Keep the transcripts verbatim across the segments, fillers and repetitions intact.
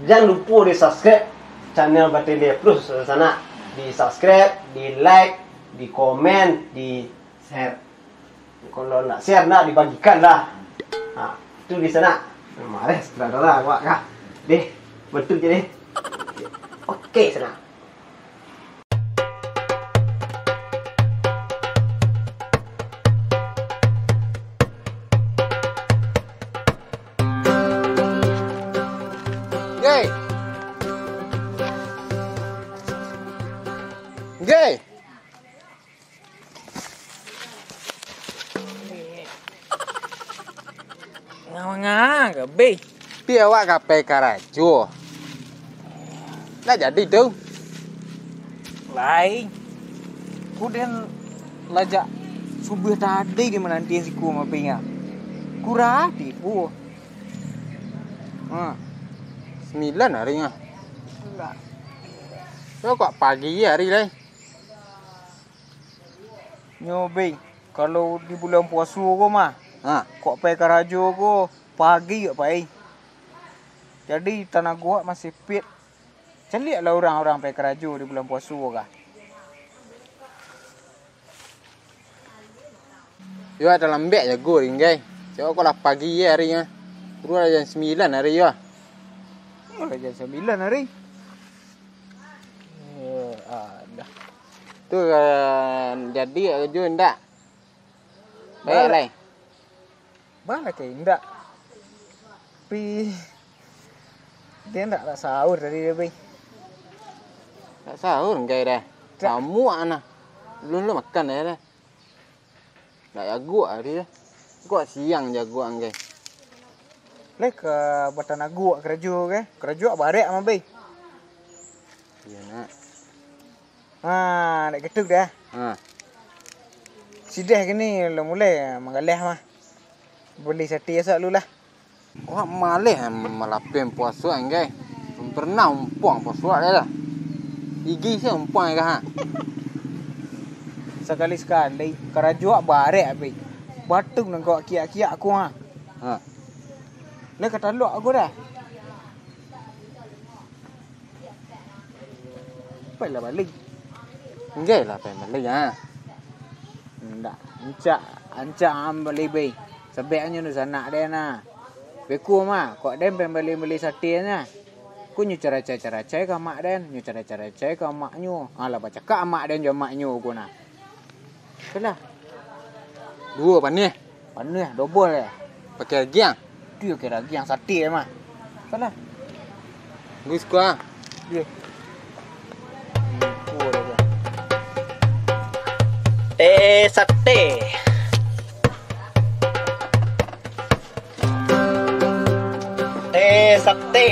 Jan lupo di subscribe channel Batele Plus, sanak. Di subscribe, di like, di komen, di share. Kalau nak share, nak dibagikan lah. Ha, tu di sana. Marah sutradara awak kah? Deh, betul je deh. Oke, sana. Gay. Gay. Manga-manga ka, Bei? Pi awak ka pai karajo. Lah jadi tu. Lai. Ku den lajak subuah tadi di mananti siko mapinga. Kurang tipu. Ha. Sembilan hari ngah. Lah. Yo kok pagi hari lai. Nyo, Bei, kalau di bulan puaso ko mah, ha, kok pai karajo ko, pagi kok pai. Jadi, tanago awak masih fit. Caliaklah urang-urang pai karajo di bulan puaso ko kah. Yo, talambek jago, Ringgai. Cako kok lah pagi ye hari nyo. Baru lah jam sambilan hari yo. Oh, lah jam sambilan hari. Eh, alah. Tu, eh, jadi karajo indak? Baik, Bala-, lai. Bala ka indak. Pi, dia indak, indak sahur tadi dia, Pi. Indak sahur, Ringgai, dah. Indak. Samuak nah. Belum, belum makan dah, dah. Nak jaguak tadi dah. Kok siang jaguak, Ringgai? Lai ka batanago awak karajo, kan? Karajo awak barek mah, Bai. Iyo, nak. Ha, nak gitu dah. Ha. Sudah kini lah mulai manggaleh mah. Bali sate asa lu lah. Awak maleh malapen puaso, Ringgai. Pernah umpuang puaso awak dah. Igi se umpuang ka, ha. Sakali-sakali, karajo awak barek, Bai. Batung nan kau kiak-kiak aku, ha. Ha. Lai ka talok aku dah. Pai lah bali. Ringgai lah pai bali, ha. Indak, ancak, ancak am bali, Bai. Sabab nyo dunsanak den nah. Beko mah, kok den pai bali-bali sate nah. Ko nyo caracai-caracai ka amak den, nyo caracai-caracai ka amaknyo. Alah, bacakak amak den jo amaknyo ko nah. Alah. Duo panih. Panih, dobol ya. Pakai agiang? Tu pakai agiang, sate mah. Alah. Bagus kuah. Iya. Teh sate. Teh sate.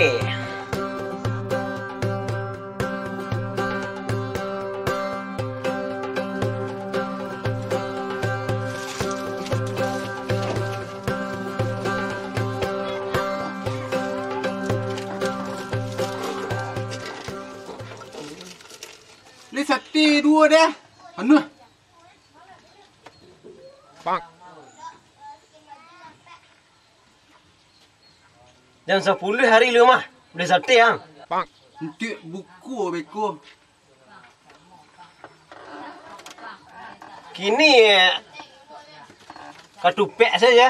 Bali sate duo deh. Anu. Jam sapuluah hari lu mah, bali sate ang. Untuak buko beko. Kini, eh, katupek saja.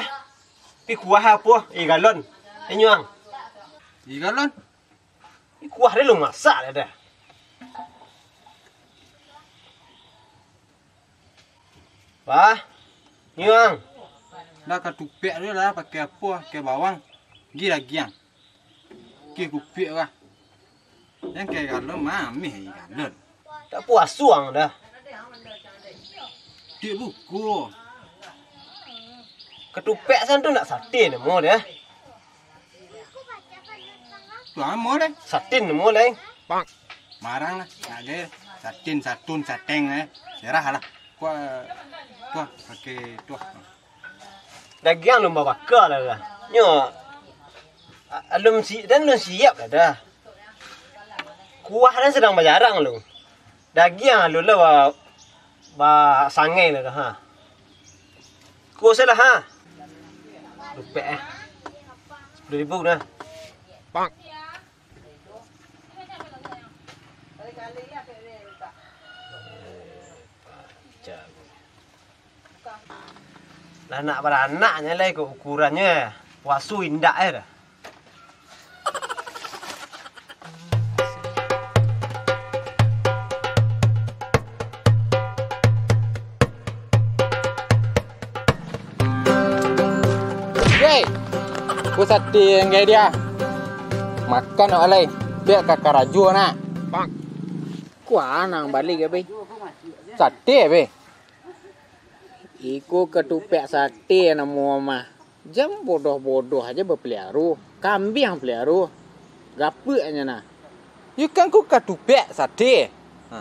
Tapi kuah apo? Eh, galon. Inyo ang. Eh, galon. Kuah dia lu masak dah. Bah, nyo ang. Dah katupek tu lah, pakai apo? Pakai bawang. Gi dagiang. Gi kupiak lah. Yang kayak galon, mamih aja galon. Tak puas suang dah. Tik buku. Katupek san tu nak satin namo dia. Tu amo deh. Satin namo lain. Marang lah, nak gaya. Satin, satun, sateng, eh. Serah lah. Kuah, kuah, pakai tuah. Dagiang alun babaka lah dah. Nyo, a-, alun si-, den alun siap lah dah. Kuah den sadang bajarang lu. Dagiang alun lah ba-, basangai lah dah, ha. Ko salah, ha? Lupek, eh. Sepuluh ribu dah. Pak. Lah nak baranaknyo lai ko ukurannyo, puaso indak eh dah. Weh, ko sate anggai dia. Makan awak lai, biak ka karajo nak. Kuah nang bali ka, Beh? Sate, Beh. Iko katupek sate namo mah. Jan bodoh-bodoh aja bapeliaro. Kambiang peliaro. Gapuak aja nah. Yo kan ko katupek sate. Ha.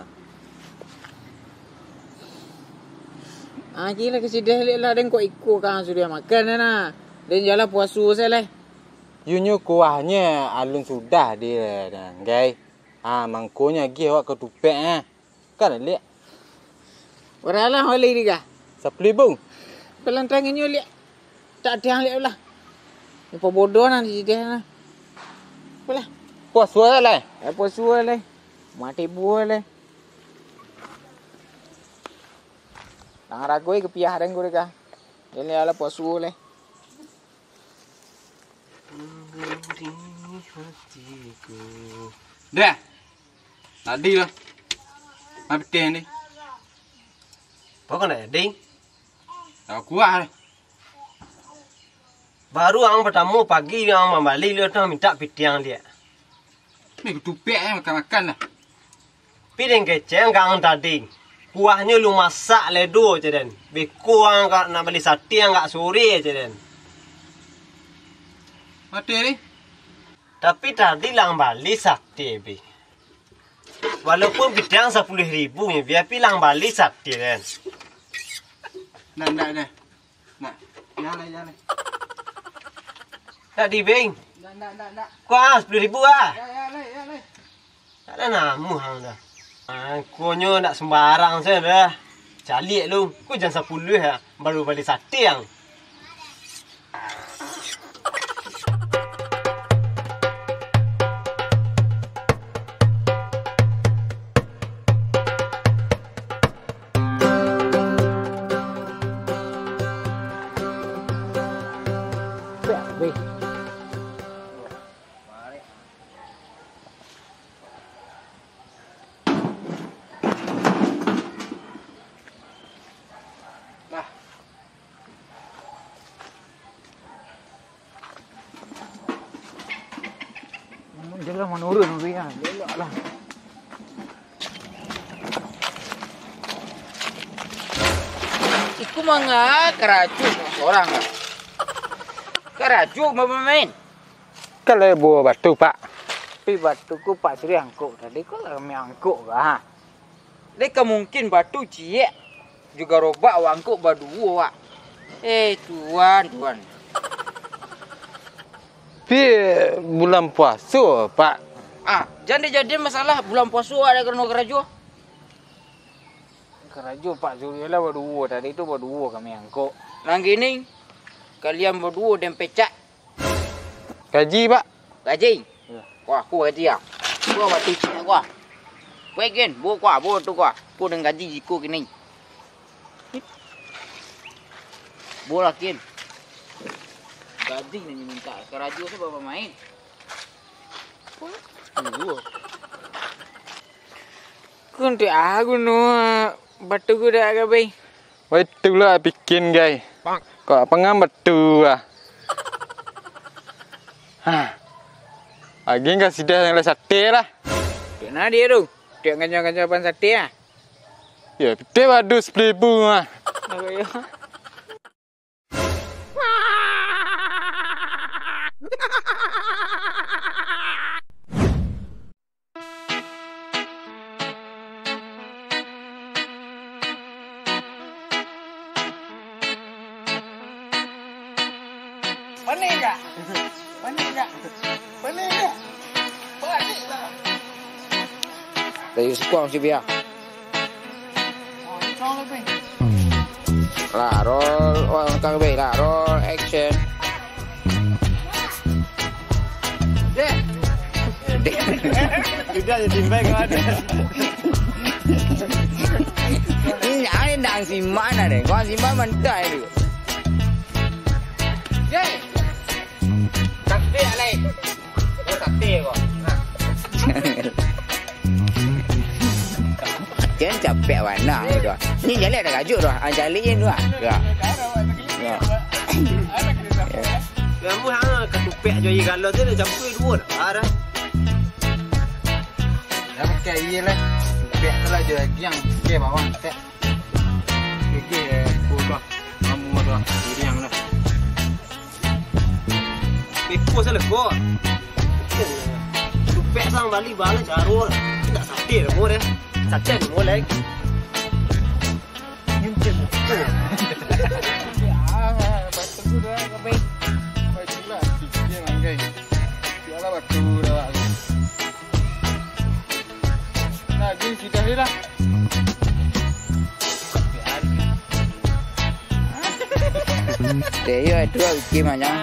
Ah, kiro ka sudah liak lah, den kok iko ka sudah makan nah. Den jalan puaso sajo lai. Yo nyo kuahnyo alun sudah di, anggai. Ah, mangkonyo agiah awak katupek, ah. Kan, liak. Bara lah wali ni kah? Sapuluah ribu. Palantangan nyo liak. Tak tiang liak lah. Ni pabodoh nah di dia nah. Apalah. Puaso lah. Eh, puaso lah. Mati buah lah. Nang ragoi kepiah dan gurih kah? Ini adalah puaso lah. Dah. Tadi lah. Mah pitih ni. Pokok nak jadi. Tak kuah lah. Baru ang pertamo pagi ang mambali, lu tu minta pitih ang liak. Ni katupek eh, makan-makan lah. Pitih kecek ang tadi. Kuahnyo lu masak ledo, ceh den. Beko ang ka nak bali sate ang agak sore, ceh den. Mati ni. Tapi tadi lah ang bali sate, Beh. Walaupun pitih ang sapuluah ribu nyo, Beh, tapi lah ang bali sate, den. Ndak, ndak, ndak. Ndak. Yo lah, yo lah. Ndak di, Beh. Ndak, ndak, ndak, ndak. Kuah, sapuluah ribu ah. Yo, yo lah, yo lah. Tak ado namuah ang dah. Ah, ko nyo ndak sembarang sajo dah. Caliak lu, ko jam sapuluah ah, baru bali sate ang. Nah. Jalan manurun, Beh, ya. Elok lah. Iko manga karajo surang, Kak. Karajo bamain. Kalau buah batu, Pak. Tapi batu ko Pak Suri angkok tadi, ko lah kami angkok, ha. Dek ka mungkin batu ciek, jo garobak awak angkok baduo, Pak. Eh, Tuan, Tuan. Tapi bulan puaso, Pak. Ah, jan dijadian masalah bulan puaso awak dek karano karajo. Karajo Pak Suri lah baduo, tadi tu baduo kami angkok. Nan kini, kalian baduo den pecak. Gaji, Pak. Gaji? Yo. Wah, ko gaji ah. Ko batu ciek ko ah. Ko ken, bo ko ah, bo tu ko ah. Ko dengan gaji jiko kini. Bo lah ken. Gaji nan minta, karajo tu bamain. Iyo. Ko untuak a guno batu ko dak, Beh? Wah, itulah pikin, gai. Kok apo ngam batu ah? Hah. Agiah ka sudah nan lah sate lah. Dek na dia tu? Dek ngancang-ngancang pan sate ah? Yo, pitih badu sapuluah ribu ah. Apo yo? Panih, Kak? Panih, Kak? Panih, Kak? Panih, Kak? Dari sekuang si Bia. Oh, ini cong lebih. Lah, roll, wah, kang baik lah, roll, action. Deh. Deh. Sudah jadi baik ada. Ini jangan dang simak nah deh. Kau simak mentah itu. Deh. Tapi alai. Kau tapi kau. Nah. Jan capek bana gitu. Ni jaleh dah gajuk dah. Ah, jaleh je tu ah. Ya. Ya. Kamu hang katupek jo aia galon tu dah campur duo dah. Ah, dah. Dah pakai aia lah. Tupek tu lah jo agiang. Okey, bawang tek. Okey, eh, kuah. Kamu dah. Duriang dah. Beko salah ko. Tupek sang bali bala jaro. Indak sate namo deh. Sate namo lai. Ngintin. Ah, batu dah, kabeh. Baiklah, sikit langgai. Biarlah batu dah. Nah, gini sudah ni lah. Deh, yo, itu lah uji banyak.